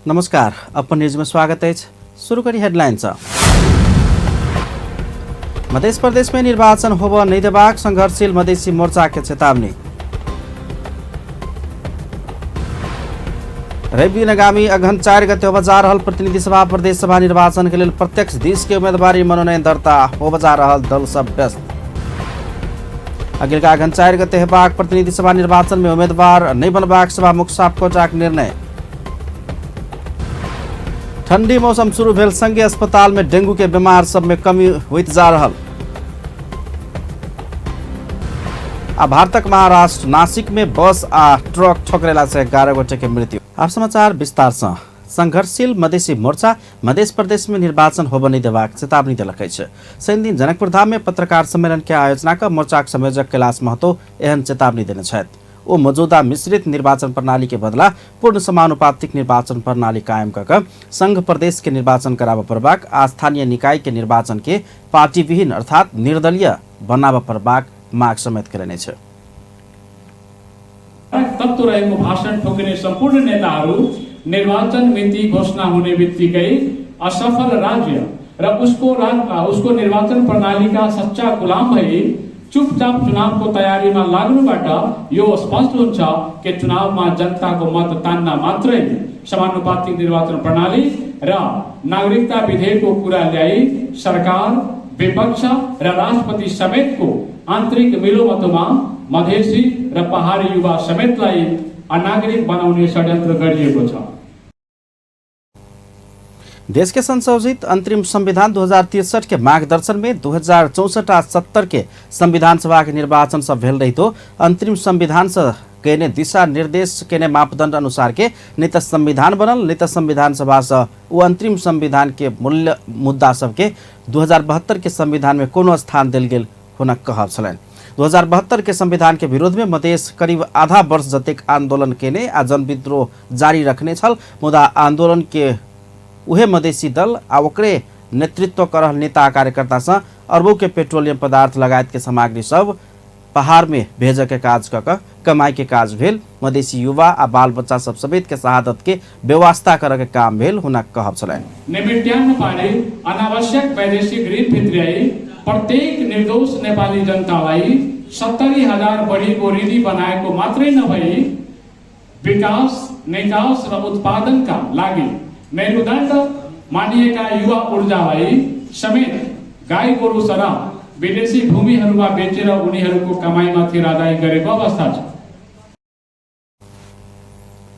नमस्कार, अपन न्यूज में स्वागत अछि। शुरू करी हेडलाइन सँ। मध्य प्रदेश में निर्वाचन होबऽ नहि देबाक संघर्षशील मधेसी मोर्चा के चेतावनी। रवि दिन आगामी अगहन 4 गते होबऽ जा रहल प्रतिनिधि सभा प्रदेश सभा निर्वाचन के लेल प्रत्यक्ष दिस के उम्मीदवारी मनोनयन दर्ता होबऽ जा रहल दल सब व्यस्त। अगिलका अगहन 4 गते हेबाक प्रतिनिधि सभा निर्वाचन में उम्मीदवार नहि बनबाक सभा मुख्य सापकोटाक निर्णय। ठंडी मौसम शुरू भेल संगे अस्पताल में डेंगू के बीमार सब में कमी होइत जा रहल। आ भारतक महाराष्ट्र नासिक में बस आ ट्रक ठोकरेला से 11 गोटे के मृत्यु। आब समाचार विस्तार से। संघर्षशील मधेसी मोर्चा मध्य प्रदेश में निर्वाचन होबऽ नहि देबाक चेतावनी देलक अछि। शनिदिन जनकपुर धाम में पत्रकार सम्मेलन के आयोजना क मोर्चाक संयोजक कैलाश महतो एहन चेतावनी देने छथि। ओ मौजूदा मिश्रित निर्वाचन प्रणाली के बदला पूर्ण समानुपातिक निर्वाचन प्रणाली कायम क कऽ संघ प्रदेश के निर्वाचन कराबऽ पड़बाक आ स्थानीय निकाय के निर्वाचन के पार्टीविहीन अर्थात निर्दलीय बनाबऽ पड़बाक माग समेत कयलनि अछि। तत्त्व रहेको भाषण ठोकिने सम्पूर्ण नेताहरू निर्वाचन मिति घोषणा हुने बित्तिकै असफल राज्य र उसको निर्वाचन प्रणालीका सच्चा गुलाम भई चुपचाप चुनावको तयारीमा लाग्नुबाट यो स्पष्ट हुन्छ कि चुनावमा जनताको मत तान्न मात्रै समानुपातिक निर्वाचन प्रणाली र नागरिकता विधेयकको कुरा ल्याई सरकार, विपक्ष र राष्ट्रपति समेतको आन्तरिक मिलोमतोमा मधेसी र पहाडी युवा समेतलाई अनागरिक बनाउने षड्यन्त्र गरिएको छ। देश के संशोधित अंतरिम संविधान 2063 के मार्गदर्शन में 2064 आ 70 के संविधान सभा के निर्वाचन सब भेल रहितो अंतरिम संविधान से केने दिशा निर्देश केने मापदंड अनुसार के नहि तऽ संविधान बनल नहि तऽ संविधान सभा से ओ अंतरिम संविधान के मूल्य मुद्दा सबके 2072 के संविधान में कोनो स्थान देल गेल हुनक कहब छलनि। 2072 के संविधान के विरोध में मधेश करीब आधा वर्ष जतेक आंदोलन केने आ जनविद्रोह जारी रखने छल, मुदा आंदोलन के उहे मधेसी दल आ ओकरे नेतृत्व कर रहल नेता आ कार्यकर्ता सँ अरबों के पेट्रोलियम पदार्थ लगायत के सामग्री सब पहाड़ में भेजऽ के काज कऽ कऽ कमाई के काज भेल। मधेसी युवा आ बाल बच्चा सब समेत के शहादत के व्यवस्था करऽ के काम भेल हुनक कहब छलनि। निमिट्यान्न पारी अनावश्यक वैदेशिक ऋण भित्र्याई प्रत्येक निर्दोष नेपाली जनतालाई 70,000 बढीको ऋणी बनाएको मात्रै नभई विकास, निकास र उत्पादनका लागि मेरुदण्ड मानिएका युवा ऊर्जालाई समेत गाई गोरु सरह विदेशी भूमिहरूमा बेचेर उनीहरूको कमाईमाथि राजाई गरेको अवस्था छ।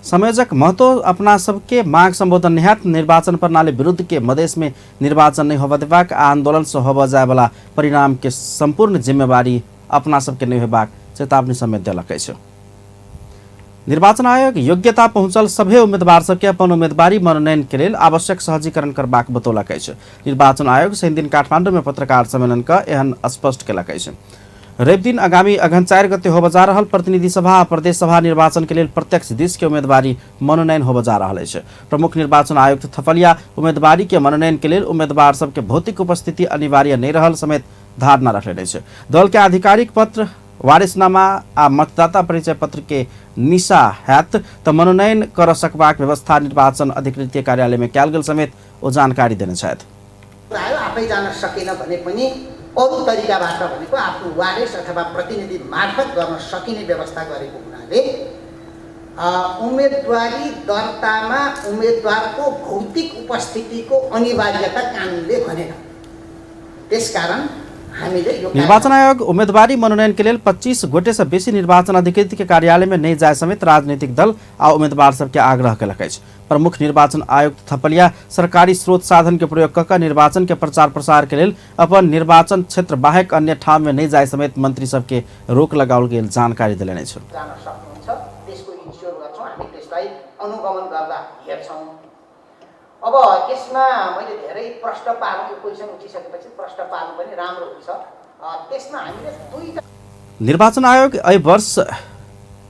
संयोजक महतो अपना सबके माग संबोधन निहात निर्वाचन प्रणाली विरुद्ध के मधेश में निर्वाचन नहीं होबऽ देबाक आ आंदोलन से होबऽ जाय वाला परिणाम के संपूर्ण जिम्मेवारी अपना सबके नहीं होबाक चेतावनी समेत देलक अछि। निर्वाचन आयोग योग्यता पहुंचल सभे उम्मीदवार सबके अपन उम्मीदवारी मनोनयन के लेल आवश्यक सहजीकरण करबाक बतौलक अछि। निर्वाचन आयोग शनिदिन काठमांडू में पत्रकार सम्मेलन क एहन स्पष्ट केलक अछि। रवि दिन आगामी अगहन 4 गते होबऽ जा रहल प्रतिनिधि सभा आ प्रदेश सभा निर्वाचन के लेल प्रत्यक्ष दिस के उम्मीदवारी मनोनयन होबऽ जा रहल अछि। प्रमुख निर्वाचन आयुक्त थपलिया उम्मीदवारी के मनोनयन के लेल उम्मीदवार सबके भौतिक उपस्थिति अनिवार्य नहि रहल समेत धारणा रखलनि अछि। दल के आधिकारिक पत्र, वारिसनामा आ मतदाता परिचय पत्र के निशा हैत त मनोनयन कर सकबाक व्यवस्था निर्वाचन अधिकृत के कार्यालय में कयल गेल समेत ओ जानकारी देने छथि। आयो आफै जान सकेन भने पनि अरू तरिकाबाट भनेको आफ्नो वारिस अथवा प्रतिनिधि मार्फत गर्न सकिने व्यवस्था गरेको हुनाले उम्मेदवारी दर्तामा उम्मेदवारको भौतिक उपस्थितिको अनिवार्यता कानुनले भनेन। त्यसकारण हामीले यो निर्वाचन आयोग उम्मेदवारी मनोनयन के लेल 25 गोटे से बेसी निर्वाचन अधिकृत के कार्यालय में नहीं जाय समेत राजनीतिक दल आ उम्मीदवार सबके आग्रह केलक अछि। प्रमुख निर्वाचन आयुक्त थपलिया सरकारी स्रोत साधन के प्रयोग कऽ निर्वाचन के प्रचार प्रसार के लेल अपन निर्वाचन क्षेत्र बाहेक अन्य ठाम में नहीं जाय समेत मंत्री सबके रोक लगाओल गेल जानकारी देलनि अछि। जान सक्नुहुन्छ, त्यसको इन्स्योर गर्छौँ हामी, त्यसलाई अनुगमन गर्दा हेर्छौँ। अब यसमा मैले धेरै प्रश्न पार्नु, यो क्वेसन उठिसकेपछि प्रश्न पार्नु पनि राम्रो हुन्छ। त्यसमा हामीले दुईटा निर्वाचन आयोग एहि वर्ष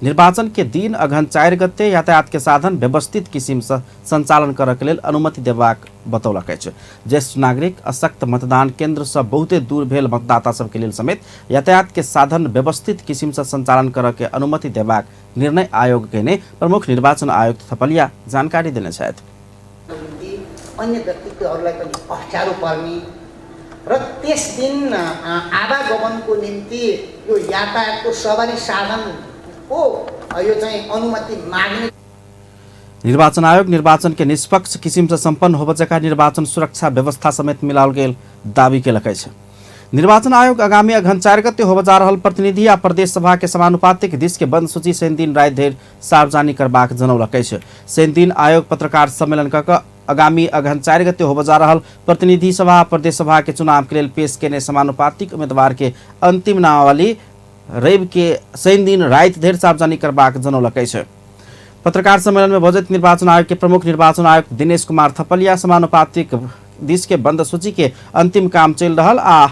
निर्वाचन के दिन अगहन 4 गते यातायात के साधन व्यवस्थित किसिम से संचालन करऽ के लेल अनुमति देबाक बतौलक अछि। ज्येष्ठ नागरिक, अशक्त, मतदान केंद्र से बहुते दूर भेल मतदाता सबके लेल समेत यातायात के साधन व्यवस्थित किसिम से संचालन करऽ के अनुमति देबाक निर्णय आयोग केने प्रमुख निर्वाचन आयुक्त थपलिया जानकारी देने छथि। अन्य व्यक्तित्वहरूलाई पनि अप्ठ्यारो पर्ने र त्यस दिन आवागमनको निम्ति यो यातायातको सवारी साधनको यो चाहिँ अनुमति माग्ने। निर्वाचन आयोग निर्वाचन के निष्पक्ष किसिम से सम्पन्न होबय जकाँ निर्वाचन सुरक्षा व्यवस्था समेत मिलाओल गेल दावी केलक अछि। निर्वाचन आयोग आगामी अगहन 4 गते होबय जा रहल प्रतिनिधि आ प्रदेश सभा के समानुपातिक दिस के बंद सूची शनि दिन राति धरि सार्वजनिक करबाक जनौलक अछि। शनि दिन आयोग पत्रकार सम्मेलन क कऽ आगामी अगहन 4 गते होबय जा रहल प्रतिनिधि सभा आ प्रदेश सभा के चुनाव के लेल पेश केने समानुपातिक उम्मीदवार के अंतिम नामावली रवि के शनि दिन राति धरि सार्वजनिक करबाक जनौलक अछि। पत्रकार सम्मेलन में बजैत निर्वाचन आयोग के प्रमुख निर्वाचन आयुक्त दिनेश कुमार थपलिया समानुपातिक दिस के बंद सूची के अंतिम काम चलि रहल आ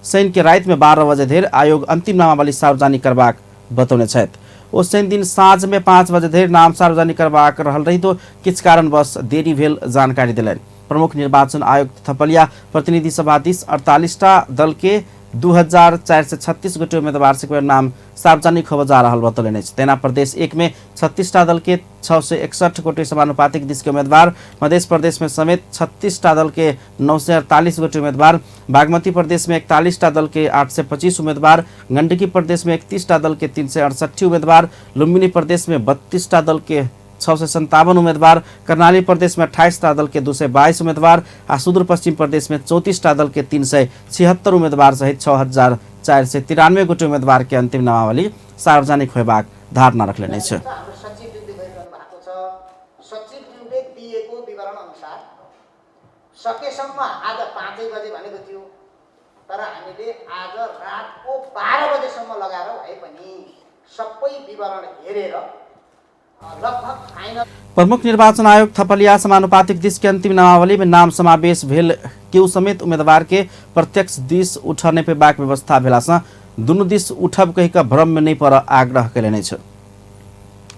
शनि के राति में 12 बजे धरि आयोग अंतिम नामावली सार्वजनिक करबाक बतौने छथि। ओ शनि दिन साँझ में 5 बजे धरि नाम सार्वजनिक करबाक रहल रहितो किछु कारणवश देरी भेल जानकारी देलनि। प्रमुख निर्वाचन आयुक्त थपलिया प्रतिनिधि सभा दिस 48टा दल के 2436 गोटे उम्मीदवार सबके नाम सार्वजनिक होबय जा रहल बतौलनि अछि। तेना प्रदेश 1 में 36टा दल के 661 गोटे समानुपातिक दिस के उम्मीदवार, मध्य प्रदेश में समेत 36टा दल के 948 गोटे उम्मीदवार, बागमती प्रदेश में 41टा दल के 825 उम्मीदवार, गंडकी प्रदेश में 31टा दल के 368 उम्मीदवार, लुम्बिनी प्रदेश में 32टा दल के 657 उम्मीदवार, कर्णाली प्रदेश में 28टा दल के 222 उम्मीदवार आ सुदूर पश्चिम प्रदेश में 34टा दल के 376 उम्मीदवार सहित 6493 गोटे उम्मीदवार के अंतिम नामावली सार्वजनिक होयबाक धारणा रखलनि अछि। हाम्रो सचिवज्यूले गरिरहनु भएको छ। सचिवज्यूले दिएको विवरण अनुसार सकेसम्म आज 5 बजे भनेको थियो, तर हामीले आज रातको 12 बजेसम्म लगाएर भए पनि सबै विवरण हेरेर लगभग फाइनल। प्रमुख निर्वाचन आयोग थपलिया समानुपातिक दिस के अंतिम नामावली में नाम समावेश भेल केओ समेत उम्मीदवार के प्रत्यक्ष दिस उठऽ नहि पेबाक व्यवस्था भेलासँ दुनू दिस उठब कहि कऽ भ्रम में नहि पड़ऽ आग्रह कयलनि अछि।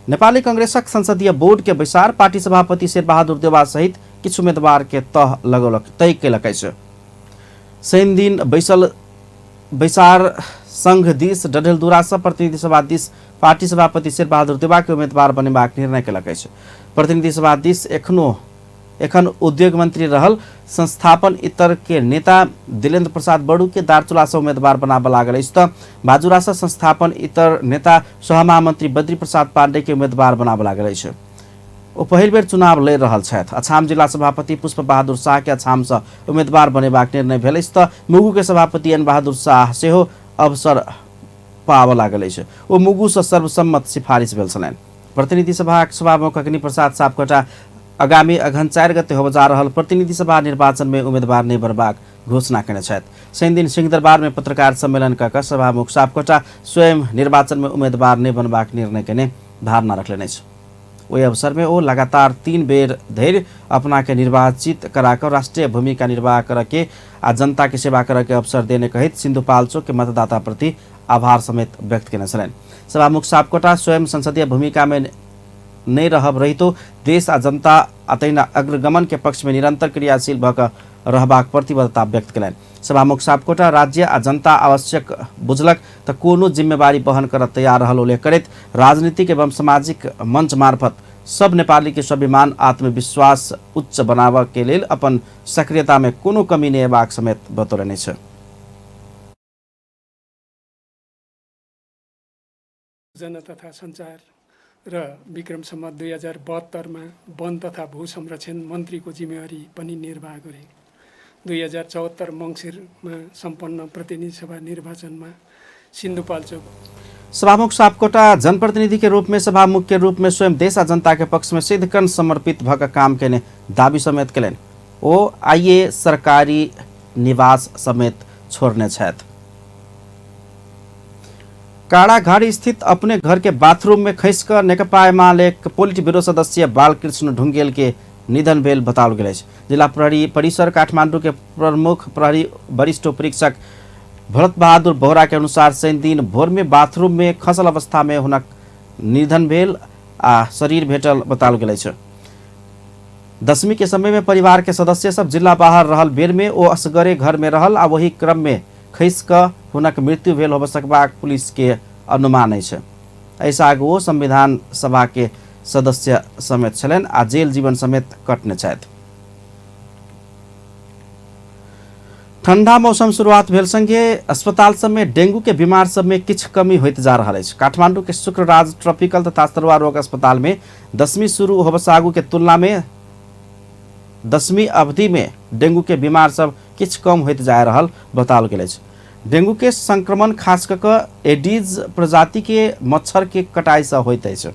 नेपाली कांग्रेसक संसदीय बोर्ड के बैसार पार्टी सभापति शेरबहादुर देउवा सहित किछु उम्मीदवार के तह लगौलक तय केलक अछि। शनि दिन बैसल बैसार संघ दिस डडेलधुरासँ प्रतिनिधि सभा दिस पार्टी सभापति शेरबहादुर देउवा के उम्मीदवार बनेबाक निर्णय केलक अछि। प्रतिनिधि सभा दिस एखन उद्योग मंत्री रहल संस्थापन इतर के नेता दिलेन्द्र प्रसाद बडू के दार्चुलासँ उम्मीदवार बनाबऽ लागल अछि तऽ बाजुरासँ संस्थापन इतर नेता सहमहामंत्री बद्री प्रसाद पाण्डे के उम्मीदवार बनाबऽ लागल अछि। ओ पहिल बेर चुनाव लड़ि रहल छथि। अछाम जिला सभापति पुष्प बहादुर शाह के अछामसँ उम्मीदवार बनेबाक निर्णय भेल अछि तऽ मुगु के सभापति एन बहादुर शाह सेहो अवसर पाबऽ लागल अछि। ओ मुगुसँ सर्वसम्मत सिफारिश भेल छलनि। प्रतिनिधि सभाक सभामुख अग्नि प्रसाद सापकोटा आगामी अगहन 4 गते होबय जा रहल प्रतिनिधि सभा निर्वाचन में उम्मीदवार नहि बनबाक घोषणा केने छथि। शनि दिन सिंहदरबार में पत्रकार सम्मेलन कऽ कऽ सभामुख सापकोटा स्वयं निर्वाचन में उम्मीदवार नहि बनबाक निर्णय केने धारणा रखलनि अछि। ओहि अवसर में ओ लगातार 3 बेर धरि अपना के निर्वाचित करा कऽ राष्ट्रीय भूमिका निर्वाह करऽ के आ जनता के सेवा करऽ के अवसर देने कहैत सिन्धुपाल्चोक के मतदाता प्रति आभार समेत व्यक्त केने छलनि। सभामुख सापकोटा स्वयं संसदीय भूमिका में नहि रहब रहितो देश आ जनता आ तहिना अग्रगमन के पक्ष में निरंतर क्रियाशील भऽ कऽ रहबाक प्रतिबद्धता व्यक्त केलनि। सभामुख सापकोटा राज्य आ जनता आवश्यक बुझलक तऽ कोनो जिम्मेवारी वहन करऽ तैयार रहल उल्लेख करैत राजनीतिक एवं सामाजिक मंच मार्फत सब नेपाली के स्वाभिमान आत्मविश्वास उच्च बनाबऽ के लेल अपन सक्रियता में कोनो कमी नहि अयबाक समेत बतौलनि अछि। योजना तथा सञ्चार र विक्रम सम्वत 2072 मा वन तथा भू संरक्षण मन्त्रीको जिम्मेवारी पनि निर्वाह गरे। 2074 मङ्सिरमा सम्पन्न प्रतिनिधि सभा निर्वाचनमा सिन्धुपाल्चोक सभामुख सापकोटा जनप्रतिनिधि के रूप में सभामुख के रूप में स्वयं देश आ जनता के पक्ष में सिद्धकन समर्पित भऽ कऽ काम केने दावी समेत केलनि। ओ आइए सरकारी निवास समेत छोड़ने छथि। काराघारी स्थित अपने घर के बाथरूम में खसि कऽ नेकपा एमाले पोलिट ब्यूरो सदस्य बालकृष्ण ढुंगेल के निधन भेल बताओल गेल अछि। जिला प्रहरी परिसर काठमांडू के प्रमुख प्रहरी वरिष्ठ उपरीक्षक भरत बहादुर बोहरा के अनुसार शनि दिन भोर में बाथरूम में खसल अवस्था में हुनक निधन भेल आ शरीर भेटल बताओल गेल अछि। दशमी के समय में परिवार के सदस्य सब जिला बाहर रहल बेर में ओ असगरे घर में रहल आ वही क्रम में खसि कऽ हुनक मृत्यु भेल होबय सकबाक पुलिस के अनुमान अछि। एहिसँ आगू ओ संविधान सभा के सदस्य समेत छलनि आ जेल जीवन समेत कटने छथि। ठंडा मौसम शुरुआत भेल संगे अस्पताल सब में डेंगू के बीमार सब में किछु कमी होइत जा रहल अछि। काठमांडू के शुक्रराज ट्रॉपिकल तथा सरुआ रोग अस्पताल में 10वीं शुरू होबसँ आगू के तुलना में 10वीं अवधि में डेंगू के बीमार सब किछु कम होइत जा रहल बताओल गेल अछि। डेंगू के संक्रमण खास कऽ कऽ एडीज प्रजाति के मच्छर के कटाई से होइत अछि।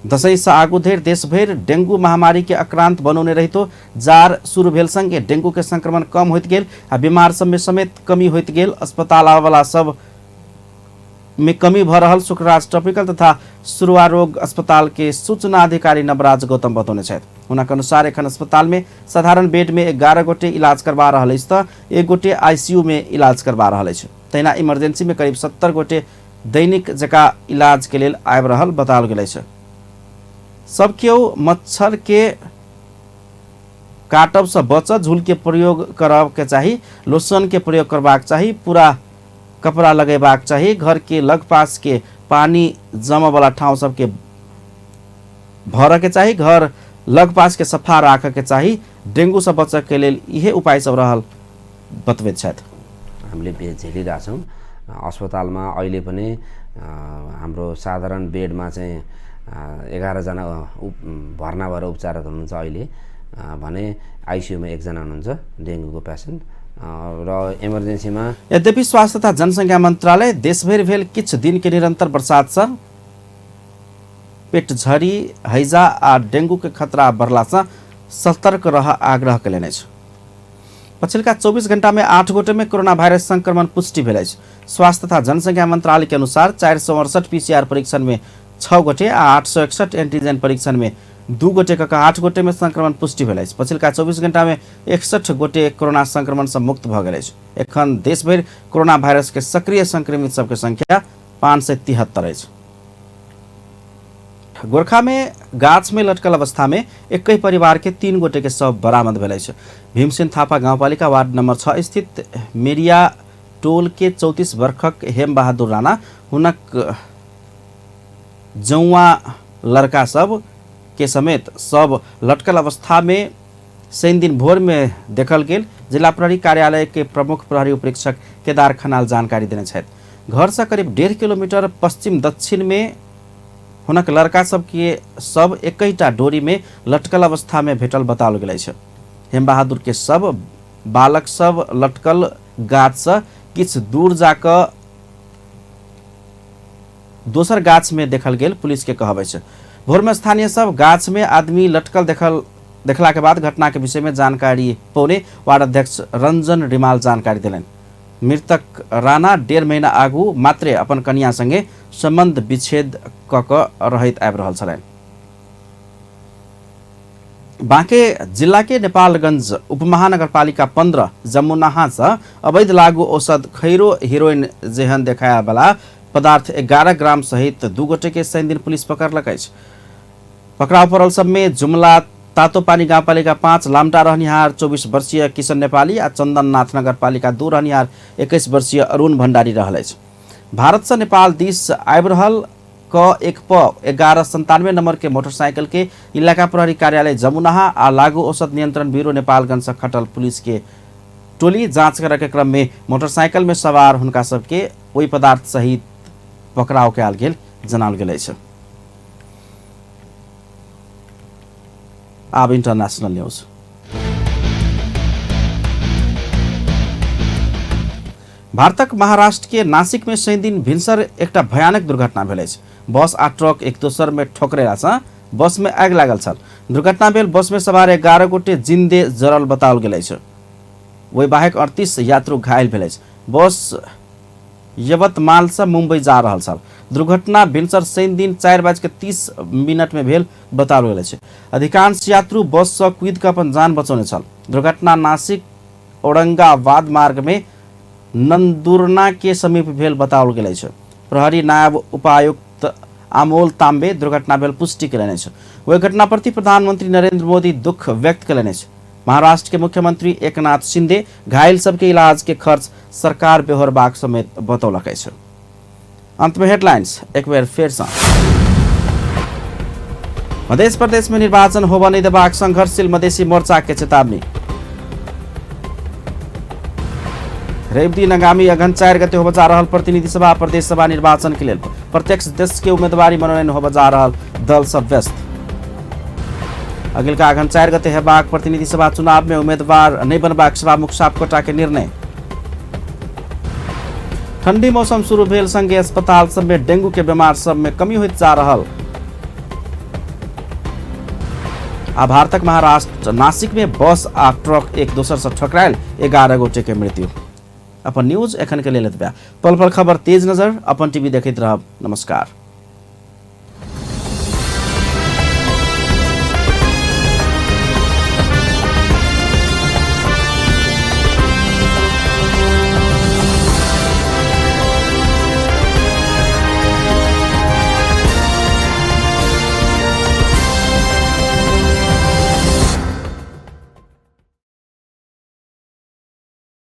दशैं सँ आगू धरि देश भरि डेंगू महामारी के आक्रांत बनौने रहितो जार शुरू भेल संगे डेंगू के संक्रमण कम होइत गेल आ बीमार सब में समेत कमी होइत गेल। अस्पताल आबयवला सब में कमी भऽ रहल शुक्रराज ट्रॉपिकल तथा सुरुआ रोग अस्पताल के सूचना अधिकारी नवराज गौतम बतौने छथि। हुनक अनुसार एखन अस्पताल में साधारण बेड में 11 गोटे इलाज करवा रहल अछि तऽ 1 गोटे आईसीयू में इलाज करवा रहल अछि। तहिना इमरजेंसी में करीब 70 गोटे दैनिक जका इलाज के लेल आबि रहल बताओल गेल अछि। सब केओ मच्छर के काटब से बचत, झूल के प्रयोग करब के चाही, लोशन के प्रयोग करबाक चाही, पूरा कपड़ा लगेबाक चाही, घर के लगपास के पानी जमा वाला ठाउँ सबके भरऽ के चाही, घर लगपास के सफा राखऽ के चाही। डेंगू से बचऽ के लेल इहे उपाय सब रहल बतबैत छथि। हामीले झेलिरहेछौँ। अस्पतालमा अहिले पनि हाम्रो साधारण बेडमा चाहिँ 11 जना भर्ना भएर उपचाररत हुनुहुन्छ अहिले भने आइसियुमा 1 हुनुहुन्छ डेङ्गुको पेसेन्ट र इमर्जेन्सीमा। यद्यपि स्वास्थ्य तथा जनसङ्ख्या मन्त्रालय देशभरि भेल किछु दिन के निरन्तर बरसातसँ पेटझरी, हैजा आ डेंगू के खतरा बढ़लासँ सतर्क रह आग्रह कयलनि अछि। पछिलका 24 घंटा में 8 गोटे में कोरोना वायरस संक्रमण पुष्टि भेल अछि। स्वास्थ्य तथा जनसंख्या मंत्रालय के अनुसार 468 पीसीआर परीक्षण में 6 गोटे आ 861 एंटीजन परीक्षण में 2 गोटे कऽ 8 गोटे में संक्रमण पुष्टि भेल अछि। पछिलका 24 घंटा में 61 गोटे कोरोना संक्रमण से मुक्त भऽ गेल अछि। एखन देशभरि कोरोना वायरस के सक्रिय संक्रमित सबके संख्या 573 अछि। गोरखा में गाछ में लटकल अवस्था में एक परिवार के 3 गोटे के शव बरामद भेल अछि। भीमसेन थापा गाउँपालिका वार्ड नंबर 6 स्थित मेरिया टोल के 34 वर्षक हेम बहादुर राणा हुनक जौआ लड़का सब के समेत सब लटकल अवस्था में शनि दिन भोर में देखल गेल। जिला प्रहरी कार्यालय के प्रमुख प्रहरी उपरीक्षक केदार खनाल जानकारी देने छथि। घर से करीब 1.5 किलोमीटर पश्चिम दक्षिण में हुनक लड़का सबके सब एकैटा डोरी में लटकल अवस्था में भेटल बताओल गेल अछि। हेमबहादुर के सब बालक सब लटकल गाछ से किछु दूर जाकऽ दोसर गाछ में देखल गेल पुलिस के कहब अछि। भोर में स्थानीय सब गाछ में आदमी लटकल देखला के बाद घटना के विषय में जानकारी पौने वार्ड अध्यक्ष रंजन रिमाल जानकारी देलनि। मृतक राणा 1.5 महीना आगू मात्रे अपन कनिया संगे संबंध विच्छेद क कऽ रहैत आबि रहल छलनि। बांके जिला के नेपालगंज उपमहानगरपालिका 15 जमुनाहा से अवैध लागू औषध खैरो हीरोइन जेहन देखाया वाला पदार्थ 11 ग्राम सहित 2 गोटे के शनि दिन पुलिस पकड़लक अछि। पकड़ाव पड़ल सब में जुमला तातोपानी गाउँपालिका 5 लामटा रहनिहार 24 वर्षीय किशन नेपाली आ चंदननाथ नगरपालिका 2 रहनिहार 21 वर्षीय अरुण भंडारी रहल अछि। भारत से नेपाल दिस आबि रहल क 1 प 1197 नंबर के मोटरसाइकिल के इलाका प्रहरी कार्यालय जमुनाहा आ लागू औषध नियंत्रण ब्यूरो नेपालगंज से खटल पुलिस के टोली जांच करे के क्रम में मोटरसाइकिल में सवार हुनका सबके ओहि पदार्थ सहित पकड़ाव कयल गेल जनाओल गेल अछि। आब इंटरनेशनल न्यूज। भारतक महाराष्ट्र के नासिक में शनि दिन भिनसर एकटा भयानक दुर्घटना भेल अछि। बस आ ट्रक एक दोसर में ठोकरेला बस में आगि लागल छल। दुर्घटना भेल बस में सवार 11 गोटे जिंदे जरल बताओल गेल अछि। ओहि बाहेक 38 यात्रु घायल भेल अछि। बस यवतमाल से मुंबई जा रहल छल। दुर्घटना भिनसर शनि दिन 4:30 में भेल बताओल गेल अछि। अधिकांश यात्रु बस से कूदि कऽ अपन जान बचौने छल। दुर्घटना नासिक औरंगाबाद मार्ग में नंदुरना के समीप भेल बताओल गेल अछि। प्रहरी नायब उपायुक्त अमोल तांबे दुर्घटना भेल पुष्टि कयलनि अछि। ओहि घटना प्रति प्रधानमंत्री नरेंद्र मोदी दुख व्यक्त कयलनि अछि। महाराष्ट्र के मुख्यमंत्री एकनाथ शिंदे घायल सबके इलाज के खर्च सरकार बेहोरबाक समेत बतौलक अछि। अंत में हेडलाइंस एक बेर फेर सँ। मध्य प्रदेश में निर्वाचन होबय नहि देबाक संघर्षशील मधेसी मोर्चा के चेतावनी। रवि दिन आगामी अगहन 4 गते होबय जा रहल प्रतिनिधि सभा प्रदेश सभा निर्वाचन के लेल प्रत्येक सदस्य के उम्मीदवारी मनोनयन होबय जा रहल दल सब व्यस्त। अगिलका अगहन 4 गते हेबाक प्रतिनिधि सभा चुनाव में उम्मीदवार नहीं बनबाक सभामुख सापकोटा के निर्णय। ठंडी मौसम शुरू भेल संगे अस्पताल सब में डेंगू के बीमार सब में कमी होइत जा रहल। आ भारतक महाराष्ट्र नासिक में बस आ ट्रक एक दोसर से ठकरायल 11 गोटे के मृत्यु। अपन न्यूज एखन के लेल एतबे। पल पल खबर तेज नजर अपन टीवी देखैत रहब। नमस्कार।